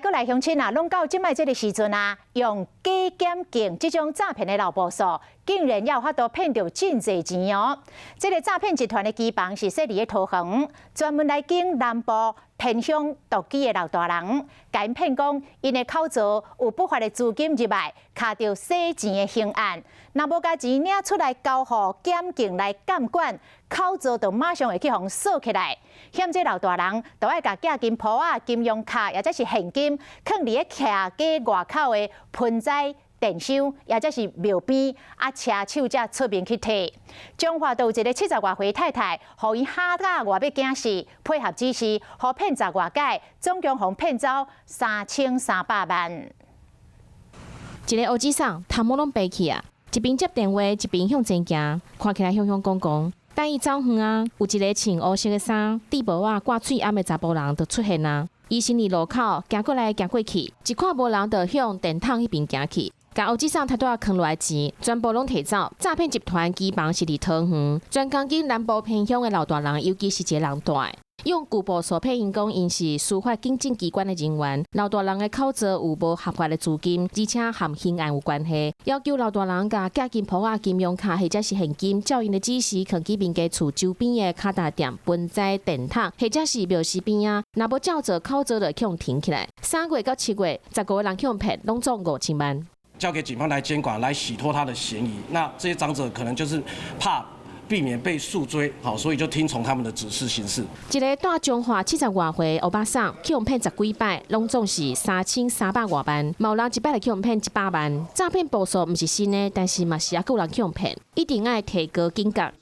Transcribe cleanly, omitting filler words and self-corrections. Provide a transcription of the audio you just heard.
閣來鄉親啊，攏到這擺這个時陣啊，用假檢警這種詐騙的老步數，竟然猶有法度騙著真濟錢哦！這个詐騙集團的機房是設佇咧桃園，專門來經南部偏鄉獨居的老大人，共𪜶騙講𪜶的口座有不法的資金入來，卡著洗錢的刑案，若無共錢領出來交予檢警來監管，口座就馬上會去予鎖起來。嫌這老大人都愛共寄金鋪仔、金融卡，抑或是現金，囥佇咧徛街外口的盆栽、電箱，抑或是廟邊，啊，車手才出面去提。彰化就有一个七十外歲太太，予伊嚇甲外欲驚死，配合指示，予騙十外擺，總共予騙走3300萬。一个烏子桑頭毛攏白去啊，一邊接電話一邊向前行，看起來雄雄剛剛。等伊走遠啊，有一个穿烏色的衫、戴帽仔、掛喙罨的查埔人就出現啊。伊先佇路口行過來行過去，一看無人就向電筒彼邊行去，共烏子桑頭拄仔囥落來錢，全部攏提走。詐騙集團機房是佇桃園，專攻擊南部偏鄉的老大人，尤其是一个人蹛。用舊步數騙𪜶講，𪜶是司法警政機關的人員，老大人的口座有無合法的資金，而且和刑案有關係，要求老大人共寄金鋪仔、金融卡或者是現金，照𪜶的指示，囥佇民家厝周邊的跤踏墊、盆栽、電筒，或者是廟時邊仔，若無照做，口座就予停起來。3月到7月，15個人予騙，攏總5000萬。交給警方來監管，來洗脫他的嫌疑。那這些長者可能就是怕避免被訴追，好，所以就聽從他們的指示行事。一个蹛彰化七十外歲歐巴桑，予騙十幾擺，攏總是3300外萬。嘛有人一擺就予騙100萬。詐騙步數毋是新的，但是嘛是猶閣有人予騙，一定愛提高警覺。